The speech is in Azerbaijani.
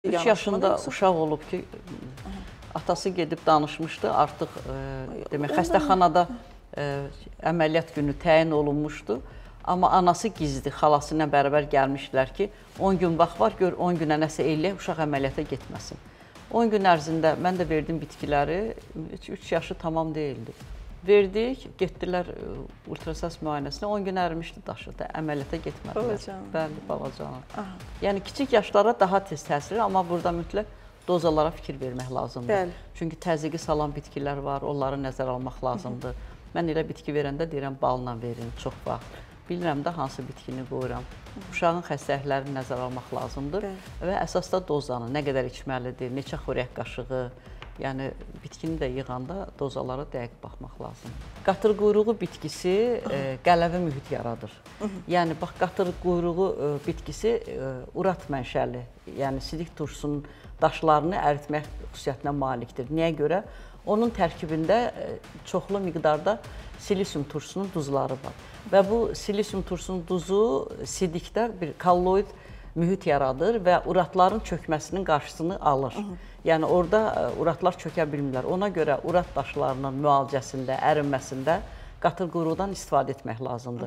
3 yaşında uşaq olub ki, atası gedib danışmışdı, artıq demək xəstəxanada əməliyyat günü təyin olunmuşdu. Amma anası gizli, xalası ilə bərabər gəlmişdilər ki, 10 gün vaxt var, gör 10 günə nəsə eləyək, uşaq əməliyyata getməsin. 10 gün ərzində mən də verdim bitkiləri, 3 yaşı tamam deyildi. Verdik, getdilər ultrasəs müayinəsinə, 10 gün ərimişdi daşı da, əməliyyata getmədilər. Balacanı. Bəli, balacanı. Aha. Yəni kiçik yaşlara daha tez təsir edir, amma burada mütləq dozalara fikir vermək lazımdır. Bəli. Çünki təzyiqi salan bitkilər var, onları nəzərə almaq lazımdır. Mən elə bitki verəndə deyirəm, balla verin çox vaxt. Bilirəm də hansı bitkini qoyuram. Uşağın xəstəliklərini nəzərə almaq lazımdır. Bəli. Və əsas da dozanı, nə qədər içməlidir, neçə xörək qaşığı, yəni bitkini də yığanda dozalara dəqiq baxmaq lazımdır. Qatır quyruğu bitkisi qələvi mühit yaradır. Yəni bax, qatır quyruğu bitkisi urat mənşəli, yəni sidik turşusunun daşlarını əritmək xüsusiyyətinə malikdir. Niyə görə? Onun tərkibində çoxlu miqdarda silisium turşusunun duzları var. Və bu silisium turşusunun duzu sidikdə bir kolloid mühit yaradır və uratların çökməsinin qarşısını alır. Yəni orada uratlar çökə bilmirlər. Ona görə urat daşlarının müalicəsində, ərinməsində qatır quyruğundan istifadə etmək lazımdır.